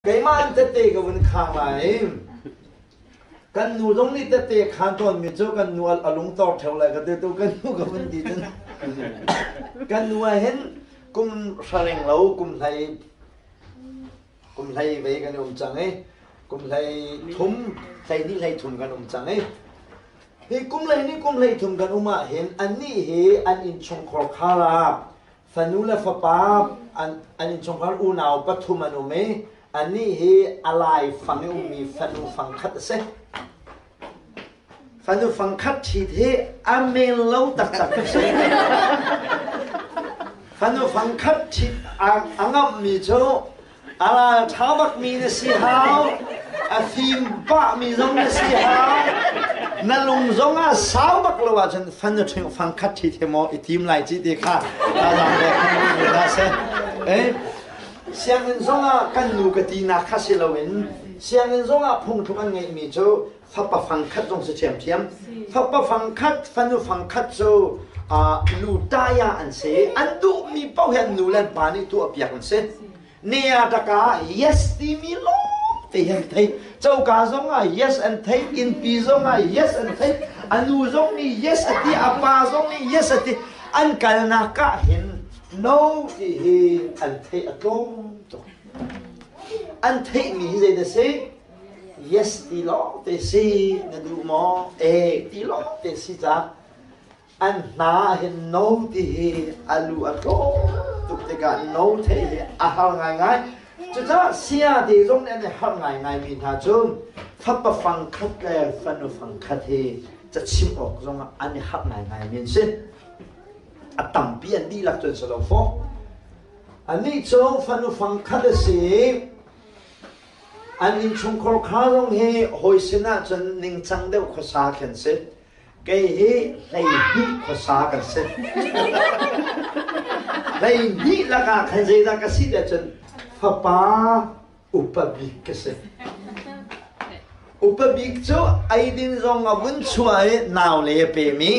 Keimah in tette ka vun khang lai. Kan nu zong nih tette khaan tawnmi cu kan nu a lungtor ṭheo lai ka ti tu kan nu ka vun ti cun kan nu ah hin kum hraring lo kum hlei kum hlei vei kan um cang i kum hlei thum hlei hnih hlei thum kan um cang i hi kum hlei hnih kum hlei thum kan um ah hin annih hi an innchungkhar khar ah Fanu le fapa an, an innchungkhar unau pathum an um i annih hi a lai fang i ummi fanu fang khat a si. Fanu fang khat ṭhit hi a men lo taktak a si. Fanu fang khat ṭhit a, a ngamhmi cu A ral ṭha bakmi na si hau, a fim pahmi zong na si hau, na lung zong ah sau bak lo ahcun fanu ṭhing fang khat ṭhi the maw i tim lai ci ti kha thazaang pek kan duh hna seh. Eh, sianginn zong ah kan nu ka tinak kha si loin sianginn zong ah phungthluk an ngeihmi cu fapa fang khat zong si ṭhiamṭhiam. Fapa fang khat, fanu fang khat cu lu taya an si. An duhmi paoh hi an nu le an pa nih tuahpiak an si. Neataka yes timi lawng te hi an theih. Coka zong ah yes an theih, innpi zong ah yes an theih, a nu zong nih yes a ti, a pa zong nih yes a ti. An kalnak ah hin no ti hi an theih a tlawm tuk. An theihmi hi zeidah si? Yes ti lawng te si, na duh maw? Eh ti lawng te si ca. An hna ah hin no ti hi a lu a tlawm tuk tikah no theih hi a har ngaingai. Cucaah saya te zong nih an i harh ngaingaimi hna cu fapa fang khat le fanu fang khat hi cachimh awk zongah an i harh ngaingaimi an si. A tampi an dihlak cun si lo faw. Anih cu fanu fang khat a si i an innchungkhar kha zong hi hawi sinah cun ningcang deuh khuasa khi an si. Kei hi 12 khuasa kan si. 12 lakah khan zeidah ka si tiah cun fapa upa bik ka si. Upa bik cu eidin zong a vun chuah i nau le a pemi.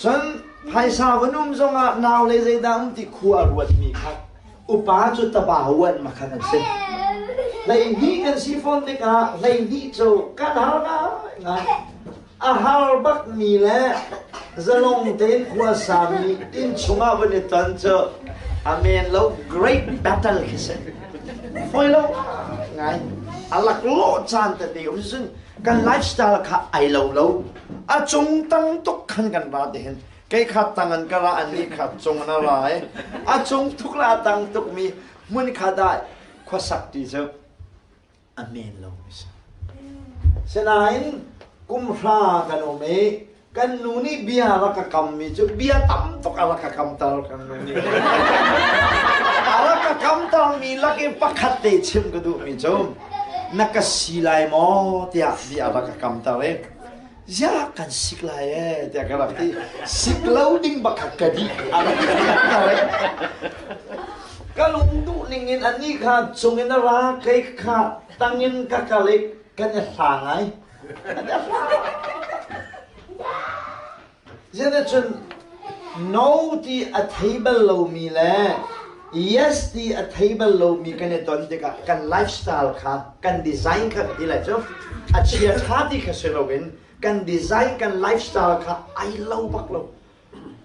Cun phaisa vun um zongah nau le zeidah um ti khua a ruatmi kha upa cu taba uan ma khan an si. 12 kan si fawn tikah 12 cu kan har ngai. A har bakmi le zalong tein khua sami inn chungah van i ton cu a men lo great battle khi si. Foi lo ngai. A laklawh caan tete um cun kan lifestyle kha ai lo lo. A cung tang tuk khan kan ra te hin. Kei kha tang an ka ra an nih kha cung an ra i a cung tuk le a tang tukmi hmun khat ah khuasak ti cu a men lo mi si. Sinain kum hra kan um i kan nu nih bia rak ka kammi cu bia tam tuk a rak ka kamter kan nu nih. A rak ka kamtermi lak i pakhat te chim ka duhmi cu na ka si lai maw tiah bia rak ka kamter i ziah kan sik lai ee tiah ka rak ti. Sik lo ding bak kha ka dih a rak ka kamter i ka lung duh ning in anih kha cung in a ra kei kha tang in ka kal i kan i hla ngai. Kan i hla. Zeticun no ti a thei bal lomi le yes ti a thei bal lomi kan i ton tikah kan lifestyle kha kan design kha ka ti lai cu a chia ṭha ti kha si loin kan design kan lifestyle kha ai lo bak lo.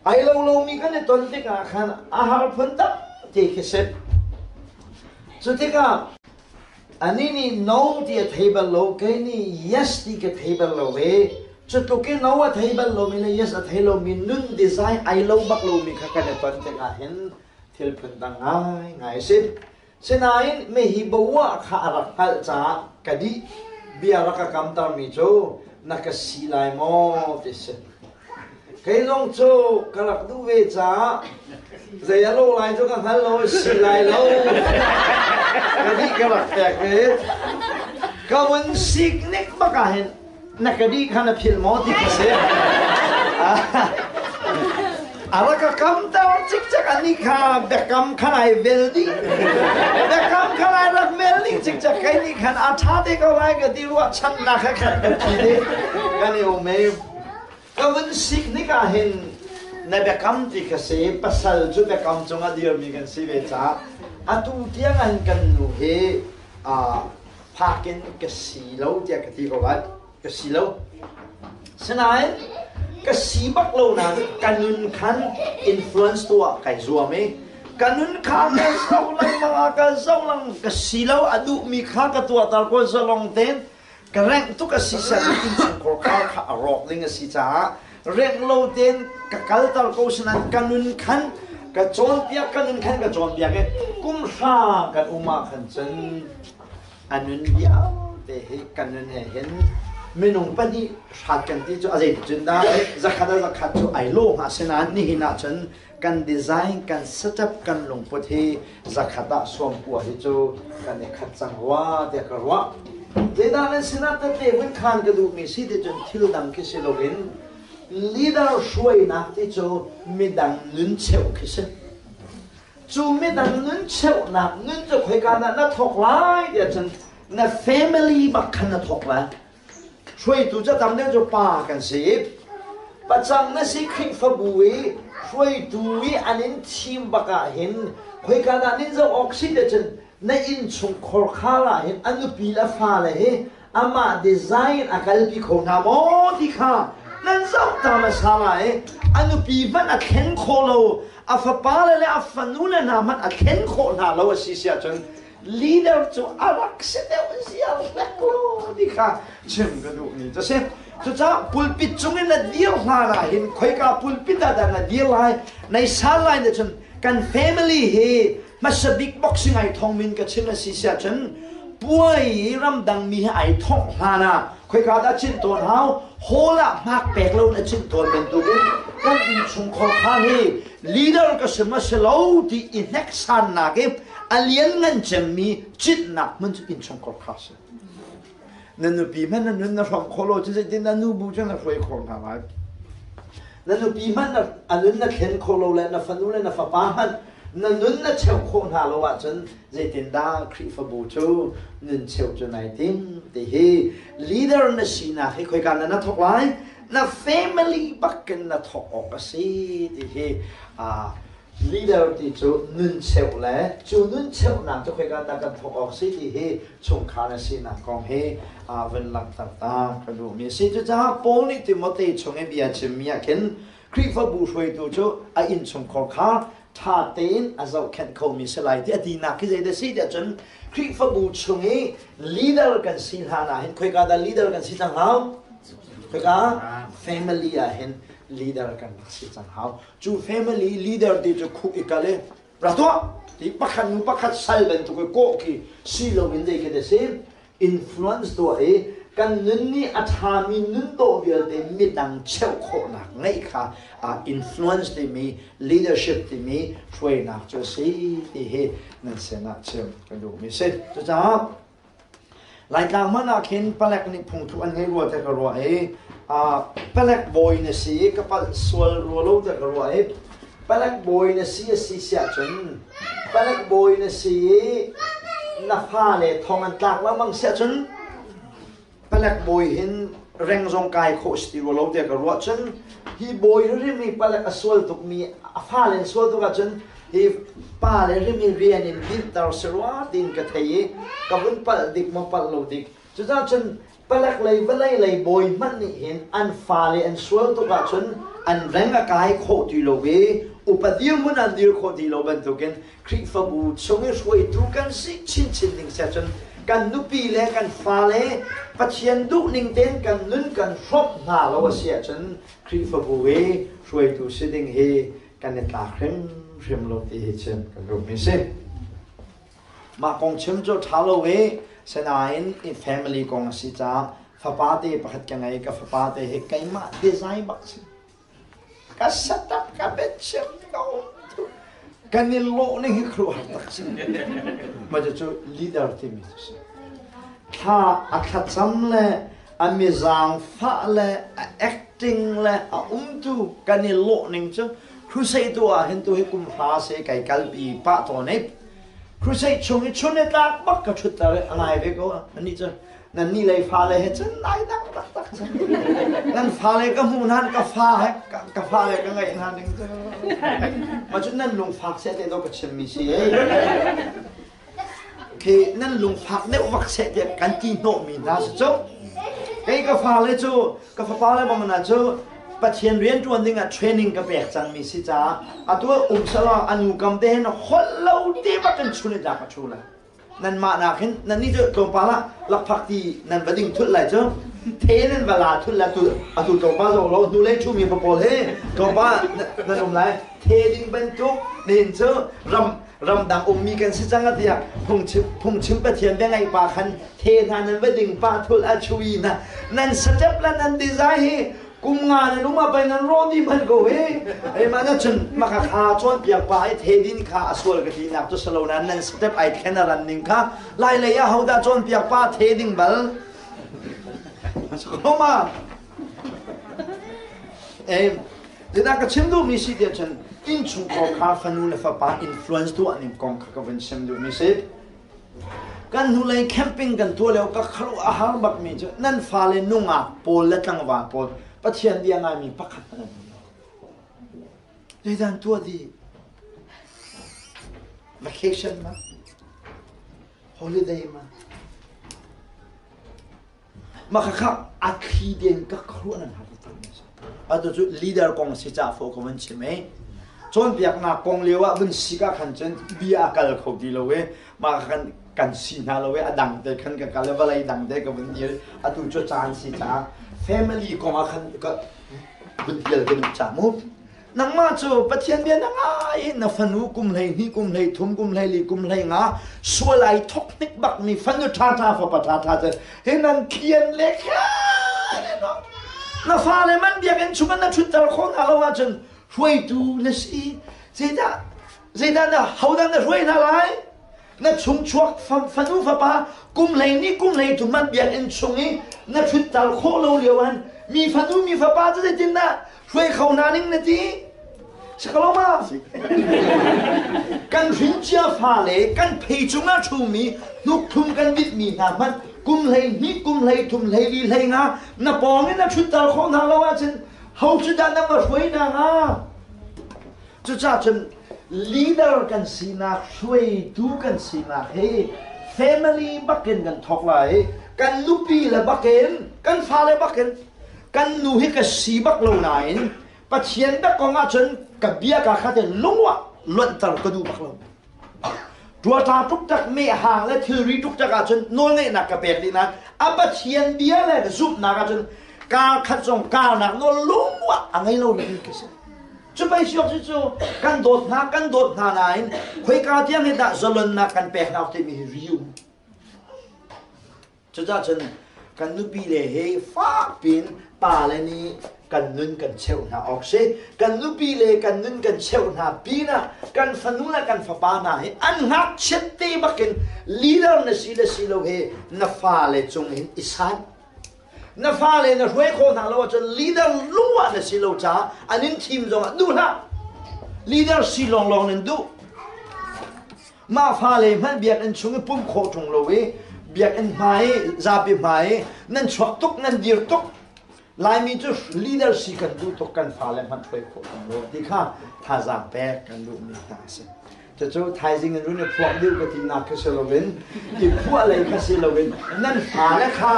Ai lo lomi kan i ton tikah khan a har phun tampi khi si. Cu tikah anih nih no ti a thei bal lo, kei nih yes ti ka thei bal lo ve. Cu tluk i no a thei bal lomi le yes a thei lomi nun design ai lo bak lomi kha kan i ton tikah hin thil phun dang ngaingai a si. Sinain Mehiboah kha a rak hngalh caah ka dih bia rak ka kamtermi cu na ka si lai maw ti si. Kei zong cu ka rak duh ve caah zei a lo lai cu ka hngal lo si lai lo. Ka dih ka rak pek ve. Ka vun siknik bak ah hin na ka dih kha na philh maw ti ka si. A rak ka kamter cikcek ani kha biakam khan ai vel dih. Biakam khan ai rak vel dih cikcek kai nih khan a ṭha te ko lai ka ti ruahchannak kha khan kan thi dih. Kan i um i ka vun sik nik ah hin na biakam ti ka si pasal cu biakam cungah dirmi kan si ve caah atu tiang ah hin kan nu hi. Phak in ka si lo tiah ka ti ko lai. Ka si lo. Sinain ka si bak lo nain ka nun khan influence tuah kai zuam i ka nun kha ka zoh lengmang ah ka zoh lengmang ka si lo a duhmi kha ka tuahter ko zalong tein ka rengh tuk a si sian innchungkhar kha kha a rawk ding a si caah rengh lo tein ka kalter ko sinain ka nun khan ka cawnpiak ka nun khan ka cawnpiak i kum hra kan um ah khan cun a nun vialte hi kan nun he hin minung pahnih hrat kan ti cu a zeiticun dah zakhat a zakhat cu ai lawh hnga sinain nihin ah cun kan design kan setup kan lungput hi zakhat ah sawmkua hi cu kan i khat cang rua tiah ka ruah. Zeidah nan sinah tete vun khan ka duhmi si ti cun thil dang khi si loin leader hruainak ti cu midang nun cheuh khi si. Cu midang nun cheuhnak nun cu khoika dah na thawk lai tiah cun na family bak khan na thawk lai. Hruaitu cu tam deuh cu pa kan si. Pacang na si Khrihfabu i hruaitu i an in thim bak ah hin khoika dah nin zoh awk si te cun na innchungkhar khar ah hin a nupi le a fale hi amah design a kalpi kho hna maw ti kha nan zoh ta hmasa lai. A nupi hmanh a thleng khawh lo, a fapale le a fanule hna hmanh a thlen khawh hna lo a si si ahcun leader cu a rak si deuh ziar hlek lo ti kha chim ka duhmi cu si. Cucaah pulpit cung in na dir hlan ah hin khoika pulpit ah dah na dir lai, nai sal lai na cun kan family hi hmasa bik boxing ai thong min ka chim a si sia cun puai i ramdang mi hi ai thongh hlan ah khoika dah chinh tawn hau hall ah hmak pek lo na chinh tawn bantukin kan innchungkhar kha hi leader ka si ma si lo ti i hneksannak i a lianngan cemmi citnak hmun cu innchungkhar kha si. Na nupi hmanh na nun na hrawm khawh lo cu zeitin na nu bu cu na hruai khawh hna lai. Na nupi hmanh na a nun na thlen khawh lo le na fanu le na fapa hmanh na nun na cheuh khawh hna lo ahcun zeitindah Khrihfabu cu nun cheuh cu nai tim ti hi leader na sinak hi khoika na na thawk lai na family bak in na thawk awk a si ti hi leader ti cu nun cheuh le cu nun cheuhnak cu khoika dah kan thawk awk si ti hi chungkhar na sinak kong hi vun langhter ta ka duhmi a si. Cucaah Paul nih Timote chung i bia chimmi ah khin Khrihfabu hruaitu cu a innchungkhar kha ṭha tein a zohkhenh khomi si lai ti a tinak khi zeidah si tiah cun Khrihfabu chung i leader kan si hlan ah hin khoika dah leader kan si cang hau? Khoika family ah hin leader kan rak si cang hau. Cu family leader ti cu khuk i kal i ra tuah ti pakhat nu pakhat sal bantuk i kawh khi si loin zei khi da si influence tuah i kan nun nih a ṭhami nun dawh vialte midang cheuh khawhnak ngeih kha influence timi leadership timi hruainak cu a si ti hi nan sinah chim ka duhmi si. Cucaah Laitlang hmanh ah khin palek nih phungthluk an ngei rua tiah ka ruah i palek bawi na si i ka palh sual rua lo tiah ka ruah i palek bawi na si a si siah cun palek bawi na si i na fale thong an tlak lengmang siah cun palek bawi hin reng zong kai khawh si ti rua lo tiah ka ruah cun hi bawi hrim hi palek a sual tukmi a fale an sual tuk ahcun Hi pa le rim hi rian in dinhter si rua tiin ka thei i ka vun palh dik maw palh lo dik. Cucaah cun palek lei vawlei lei bawi hmanh nih hin an fale an sual tuk ahcun an reng a kai khawh ti lo i upa dirhmun an dir khawh ti lo bantukin Khrihfabu chung i hruaitu kan si chinchin ding si ahcun kan nupi le kan fale Pathian duhning tein kan nun kan hrawmh hna lo a si ahcun Khrihfabu i hruaitu si ding hi kan i tlak hrimhrim lo ti hi chim kan duhmi si. Mah kong chim cu ṭha lo i sinain i family kong a si caah fapa te pakhat ka ngei ka fapa te hi keimah design bak si. Ka setup ka biachim ka um tu kan i lawh ning hi khuaruahhar tak si. Mah cu leader timi cu si. Thla a thlacam le a mizaangfah le a acting le a umtu kan i lawh ning cu crusade tu ah hin tu hi kum hra se kai kalpi pah tawn i crusade chung i chun i tlak bak ka ṭhut ter i a ngai ve ko ani cu nan ni lei fale he cun nai dang taktak nan fale ka hmuh hnan ka fa he ka fale ka ngaih hna ning cu ma cun nan lungfak se te do ka chimmi si. Khi nan lungfak deuh vak seh tiah kan ti hnawhmi hna si cu. Kei ka fale cu ka fapa le bang hna cu Pathian rianṭuan ding ah training ka pek cangmi si caah atu um sala anu kam te hin holh lo te bak in chun in tlak ka ṭhu lai. Nanmah nak hin nannih cu tlawmpal ah lakphak ti nan va ding thulh lai cu the nan va la thulh lai tu atu tlawmpal zong lo hnulei ṭhumi pa pawl hi tlawmpal nan um lai the ding bantuk nihin cu ram ramdang ummi kan si cang tiah phungchim phungchim Pathian bia ngaih pa khan the hna nan va ding pa thulh a chui na nan step la nan design hi kum nga nan um ah pei nan rawh dih hmanh ko hi ei mah na cun maka kha cawnpiak pa i the din kha a sual ka ti nak cu salo nan nan step ai thlen a ran ning kha lai lei ah hodah cawnpiak pa the ding bal ma eh Zeidah ka chim duhmi si tiah cun innchungkhar kha fanu le fapa influence tuah ning kong kha ka vun chim duhmi si. Kan hnulei camping kan tuah lio ka kharuah a har bakmi cu nan fale nungak pawl le tlangval pawl Pathian bia ngaimi pakhat hmanh an um lo. Zeidah an tuah dih? Vacation ma? Holiday ma? Mah khakha a thli deng ka khuaruah nan har tak mi si. Atu cu leader kong si ca fo ka vun chim ei. Cawnpiaknak kong lio ah vun si ka khan cun bia a kal kho ti lo i mah khan kan si hna lo i a dang te khan ka kal i vawlei dang te ka vun dir. Atu cu caan si caah family kong ah khan ka vun pial ka duh ca mu. Nangmah cu Pathian bia na ngai na fanu kum 12 kum 13 kum 14 kum 15 sual ai thok hnik bak mi fanu ṭha ṭha fapa ṭha ṭha cu hi nan khian le na fale man biakinn chung na ṭhutter khawh hna lo ahcun hruaitu na si zeidah zeidah na hodah na hruai hna lai na chungchuak fanu fapa kum 12 kum 13 man biakinn chung i na ṭhutter khawh lo lio an mi fanu mi fapa cu zeitindah hruai kho hna ning na ti Sakaloma kan hrincia fale kan phei cungah ṭhumi hnukthum kan bitmi hna hmanh kum 12 kum 13 14 hlei nga na pawng in na ṭhutter khawh hna lo ahcun ho cu dah na va hruai hna hnga cucaah cun leader kan sinak hruaitu kan sinak hi family bakin kan thawk lai kan nupi le bakin kan fale bakin Kan nu hi ka si bak lo nain Pathian bak kong ahcun ka bia ka kha te lungwah luanhter ka duh bak lo. Tuata tuktak mehhang le thilri tuktak ahcun nawlngeihnak ka pek dih nain a Pathian bia le zumhnak ahcun kar khat zong karnak nawl lungwah a ngei lo mi ka si. Cu pei siok cu cu kan dawt hna kan dawt hna nain khoika tiang hi dah zalonnak kan pek hna timi hi riu. Cucaah cun kan nupile he fakpiin pale nih kan nun kan cheuh hna awk si. Kan nupile kan nun kan cheuh hna pinah kan fanu le kan fapa hna hi an ngakchiat te bakin leader na si le si lo hi na fale cung hin i san. Na fale na hruai khawh hna lo ahcun leader lungah na si lo caah an in thim zongah duh hlah. Leader si lawnglawng nan duh. Mah fale hmanh biakinn chung i pumh khawh ṭung lo i biakinn hmai zapi hmai nan chuak tuk nan dir tuk Laimi cu leader si kan duh tuk kan fale hmanh hruai khawh ṭung lo ti kha thazaang pek kan duhmi hna a si. Cucu thaizing in run i phuak deuh ka tinak kha si loin i phuah lei kha si loin nan fale kha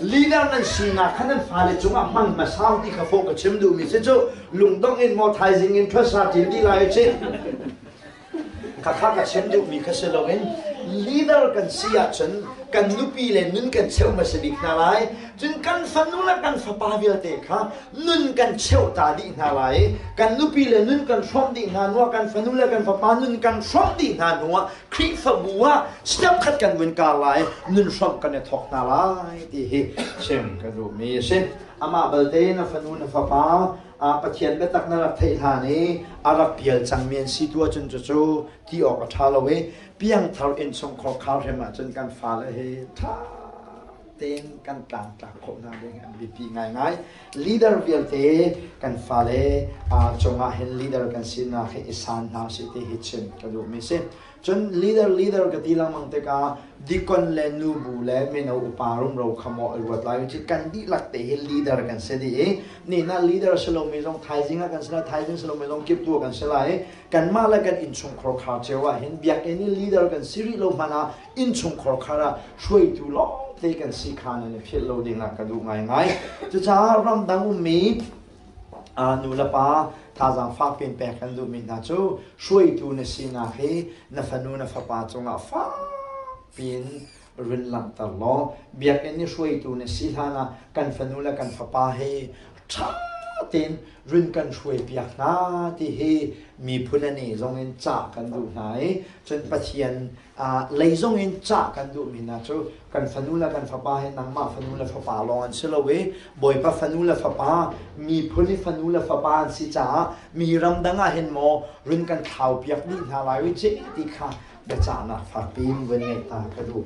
leader nan sinak kha nan fale cungah hmang hmasa ti kha fawh ka chim duhmi si cu lungdongh in maw thaizing in ṭhuasa ṭin dih lai u cih. Khakha ka chim duhmi kha si loin leader kan si ahcun kan nupi le nun kan cheuh hmasa bik hna lai. Cun kan fanu le kan fapa vialte kha nun kan cheuh ta dih hna lai. Kan nupi le nun kan hrawmh dih hna hnuah kan fanu le kan fapa nun kan hrawmh dih hna hnuah Khrihfabu ah step khat kan vun kar lai nun hrawmh kan i thawk hna lai ti hi chim ka duhmi a si. Amah balte na fanu na fapa Pathian biatak na rak theih hlan i a rak pial cangmi an si tu ahcun cucu ti awk a ṭha lo i piangthar innchungkhar khar hrim ahcun kan fale hi ṭha tein kan tlangtlak khawh hna ding an biapi ngaingai. Leader vialte kan fale cungah hin leader kan sinak hi i san hna usih ti hi chim ka duhmi si. Cun leader leader ka ti lengmang tikah dikon le nubu le mino upa rumro kha maw i ruat lai u kan dihlak te hi leader kan si dih i nina leader si lomi zong thaizing ah kan si lai, thaizing si lomi zong kiptu ah kan si lai i kanmah le kan innchungkhar khar cio ah hin biakinn i leader kan si rih lo hmanh ah innchungkhar khar ah hruaitu lawng te kan si kha nan i philh lo ding ah ka duh ngaingai. Cucaah ramdang ummi nu le pa thazaang fak piin pek kan duhmi hna cu hruaitu na sinak hi na fanu na fapa cungah fak piin run langhter law biakinn i hruaitu na si hlan ah kan fanu le kan fapa hi ṭha tein run kan hruaipiak hna ti hi miphun ani zong in cah kan duh hna i cun Pathian lei zong in cah kan duhmi hna cu kan fanu le kan fapa hi nangmah fanu le fapa lawng an si lo i Bawipa fanu le fapa, miphun i fanu le fapa an si caah mi ramdang ah hin maw run kan thlaupiak dih hna lai u ci ti kha biacahnak fakpi in vun ngeih ta ka duh.